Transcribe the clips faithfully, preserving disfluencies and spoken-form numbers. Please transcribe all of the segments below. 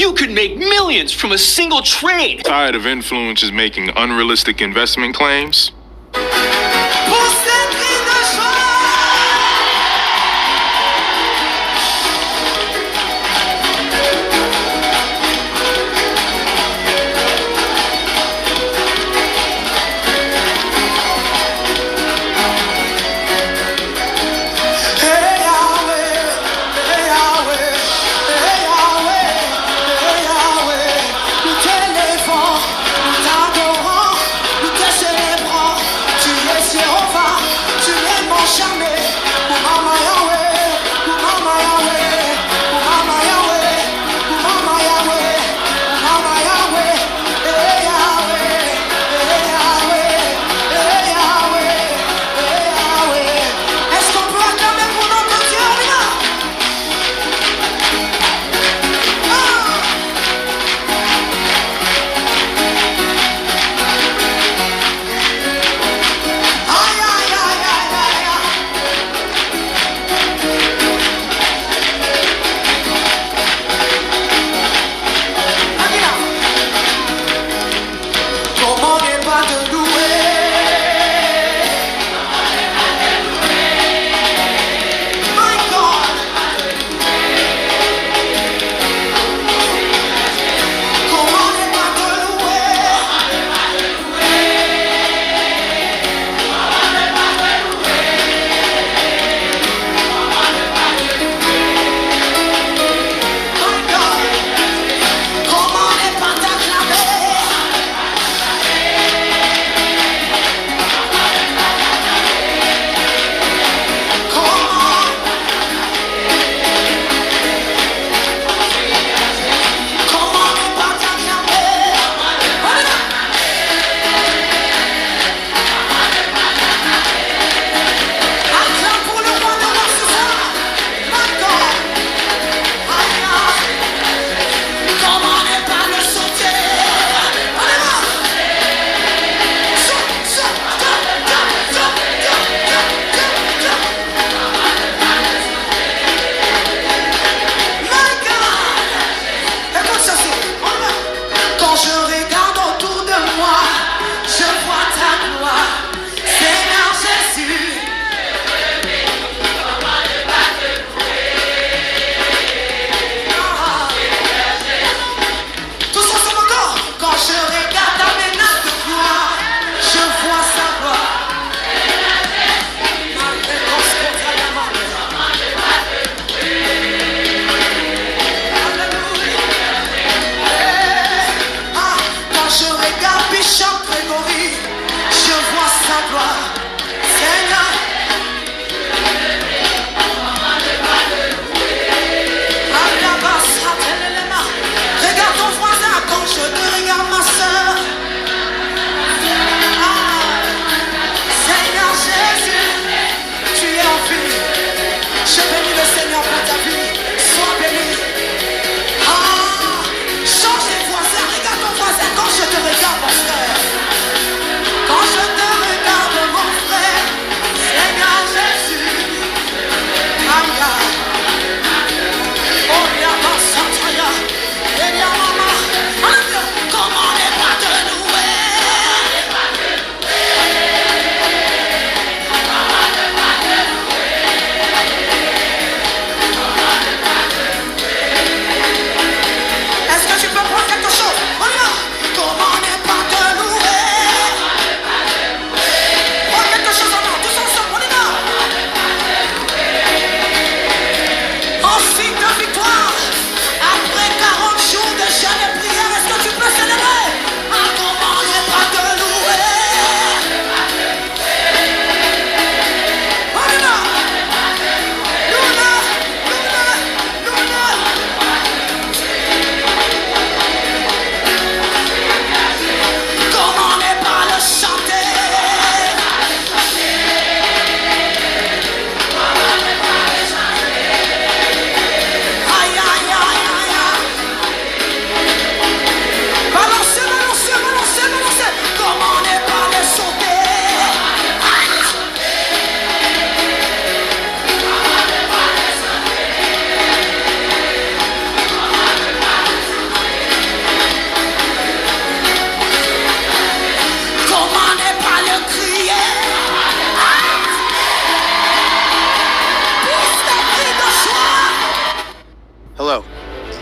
You could make millions from a single trade. Tired of influencers making unrealistic investment claims? Pou sèt li de jwa.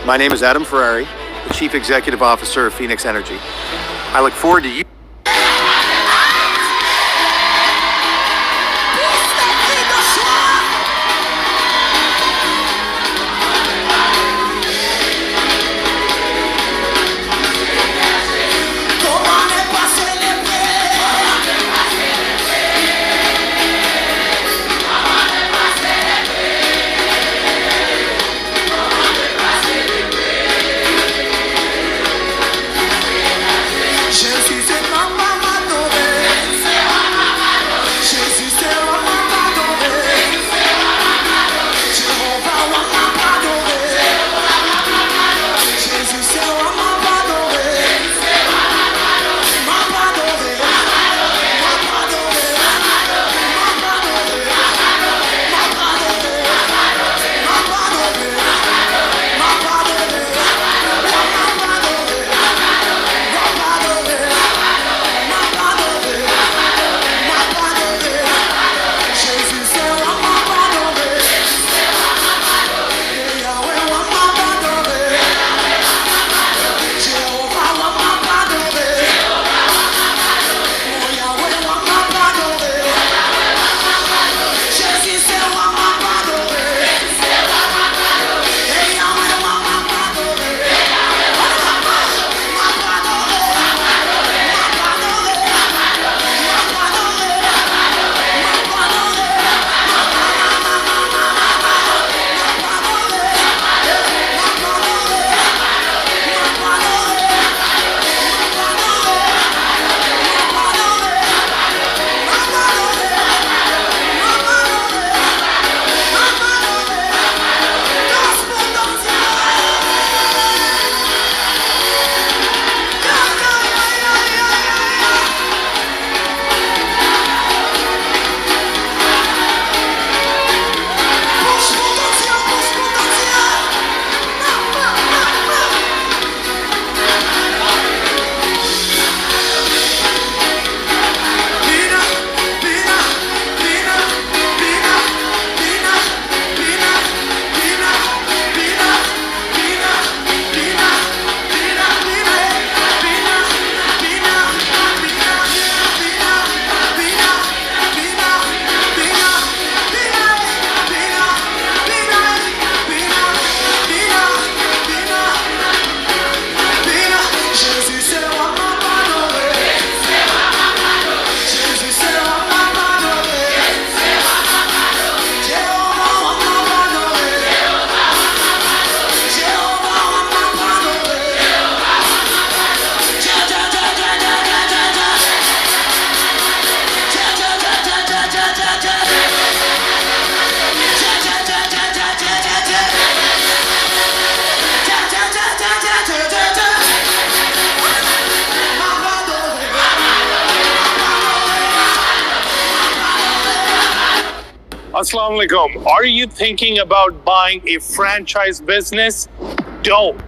My name is Adam Ferrari, the Chief Executive Officer of Phoenix Energy. I look forward to you. Assalamu alaikum. Are you thinking about buying a franchise business? Don't.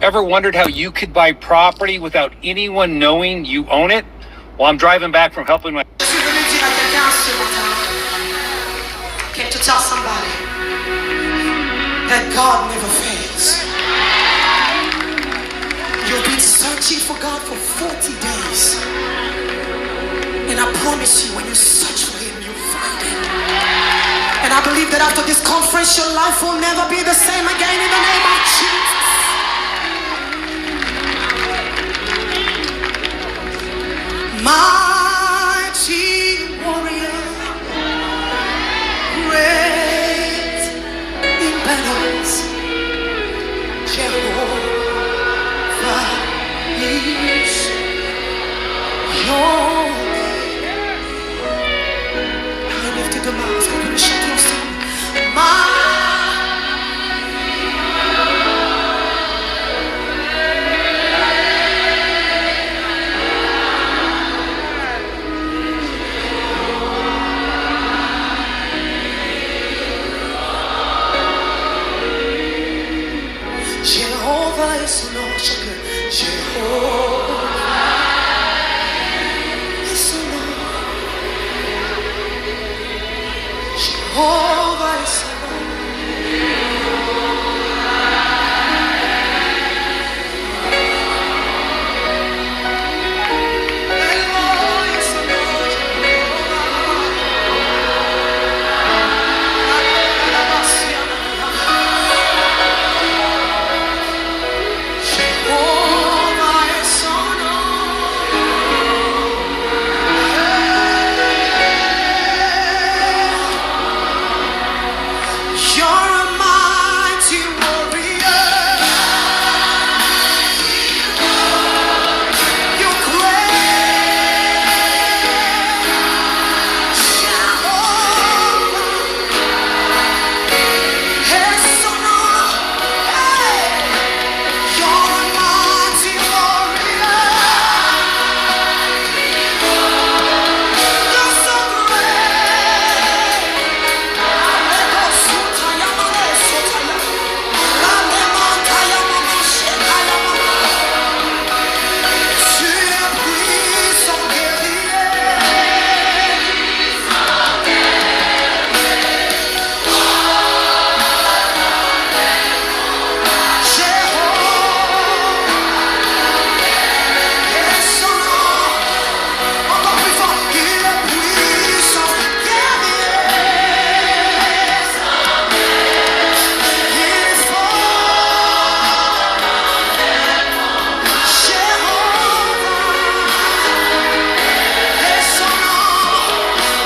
Ever wondered how you could buy property without anyone knowing you own it? Well, I'm driving back from helping my Je suis venu dire à quelqu'un ce matin, can you tell somebody that God never fails? You've been searching for God for forty days. And I promise you, when you search for Him, you find Him. And I believe that after this conference, your life will never be the same again in the name of Jesus. Mighty warrior, great in battles, Jehovah is your name. High lifted the miles, we're gonna shout those things. My Jehovah est son nom, chante. Jehovah est son nom. Jehovah est son nom. You're a mighty warrior. You're great. Jehovah is your name. Hey! You're a mighty warrior. You're so great. Ankò pli fò, il est puissant, guerrier. Il est fort. Jéhovah est son nom.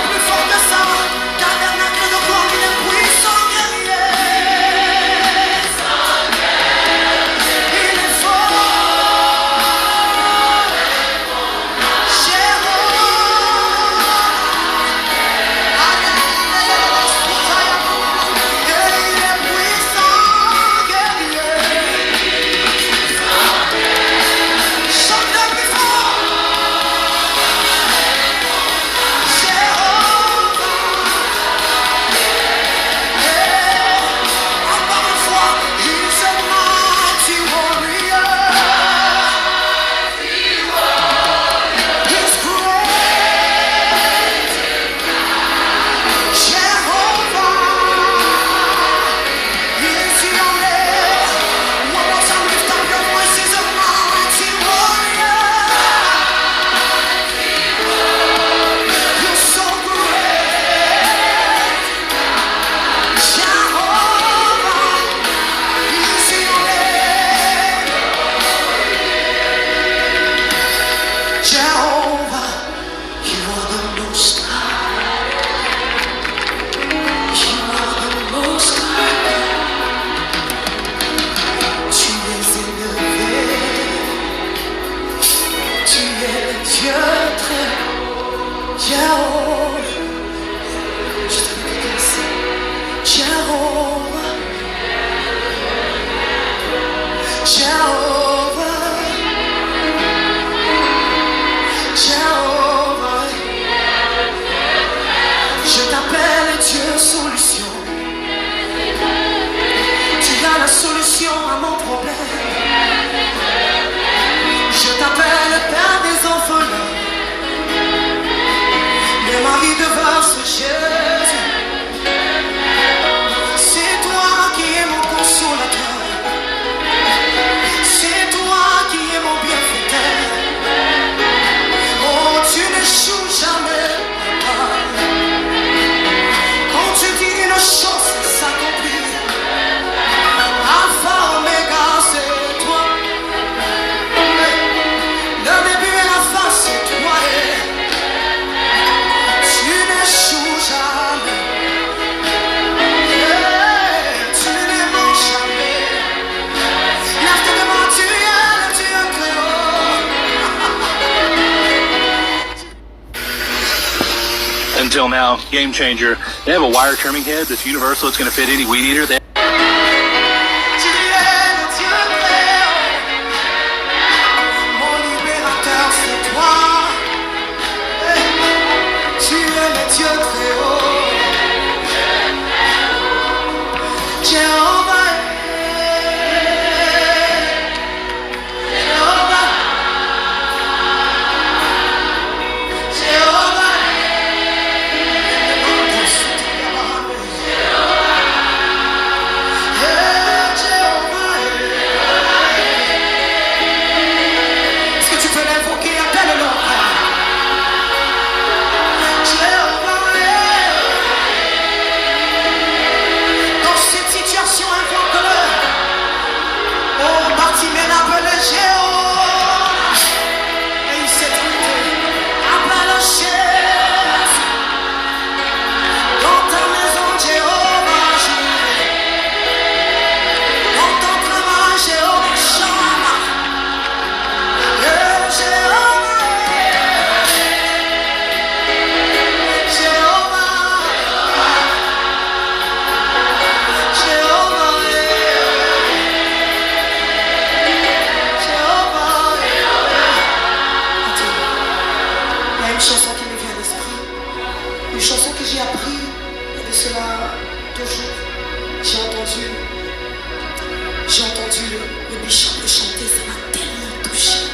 Plus fort que ça, tabernacle de gloire, il est puissant, guerrier. Il est fort. He's great. Jehovah is your name. One more time, lift up your voices, a mighty warrior. You're so great. Jehovah is your name. Jehovah, you are the most high. You are the most high. Tu es élevé. Tu es le Dieu très haut. Jehovah. Juste avec les gars. Jehovah. Jehovah. Jehovah. Je t'appelle Dieu solution. Tu as la solution à mon problème. Jésus, c'est toi qui es mon consolateur. C'est toi qui es mon bienfaiteur. Oh, tu n'échoues jamais, papa. Quand tu dis une chose, ça s'accomplit. Alpha, Oméga, c'est toi. Le début et la fin, c'est toi. Tu n'échoues jamais. Tu ne mens jamais. Lève tes deux mains, tu es le Dieu très haut. Until now, Game Changer. They have a wire trimming head that's universal. It's going to fit any weed eater. They Tu es le Dieu très haut. Mon libérateur, c'est toi. Tu es le Dieu très haut. Jéhovah, Jéhovah, Jéhovah. Est-ce que tu peux l'invoquer? Appelle-le encore. Jéhovah, dans cette situation, invoque-le. Oh, Bartimée l'a appelé Jéhovah. Et il s'est trompé. Appelle Jésus. Dans ta maison, Jéhovah Jiré. Dans ton travail, Jéhovah Shammah. Eh, Jéhovah, eh. Jéhovah, Jéhovah, eh. Jéhovah, eh. Écoutez, il y a une chanson qui me vient à l'esprit. Une chanson que j'ai appris il y a de cela deux jours. J'ai entendu, j'ai entendu le, le bishop le chanter, ça m'a tellement touché.